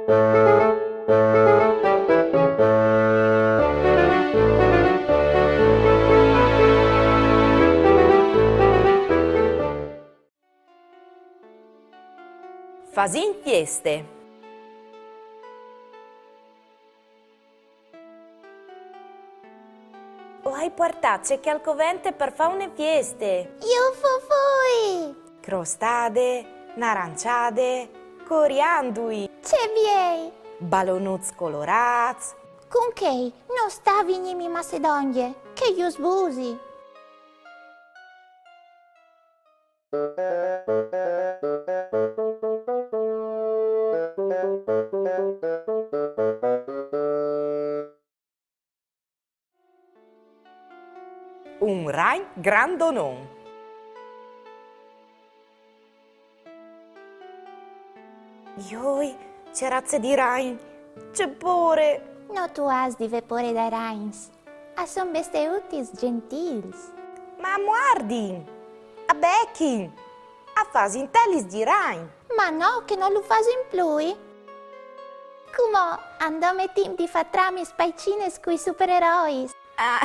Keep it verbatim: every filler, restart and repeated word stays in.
Fasìn fieste. O ai puartàt ce che al covente par fâ une fieste. Iufufui! Crostade, naranciade, coriandui. Ce biei! Balonuts colorâts. Cun chei no sta vignîmi masse dongje, che ju sbusi. Un ragn grandonon. Joi, ce raze di ragn, ce pôre! No tu âs di vê pôre dai ragns. A son bestiutis gjentîls. Ma a muardin, a bechin, a fasin telis di ragn. Ma no, che no lu fasin plui. Cumò a 'nd ome timp di fâ tramis pai cines cui supererois. Ah.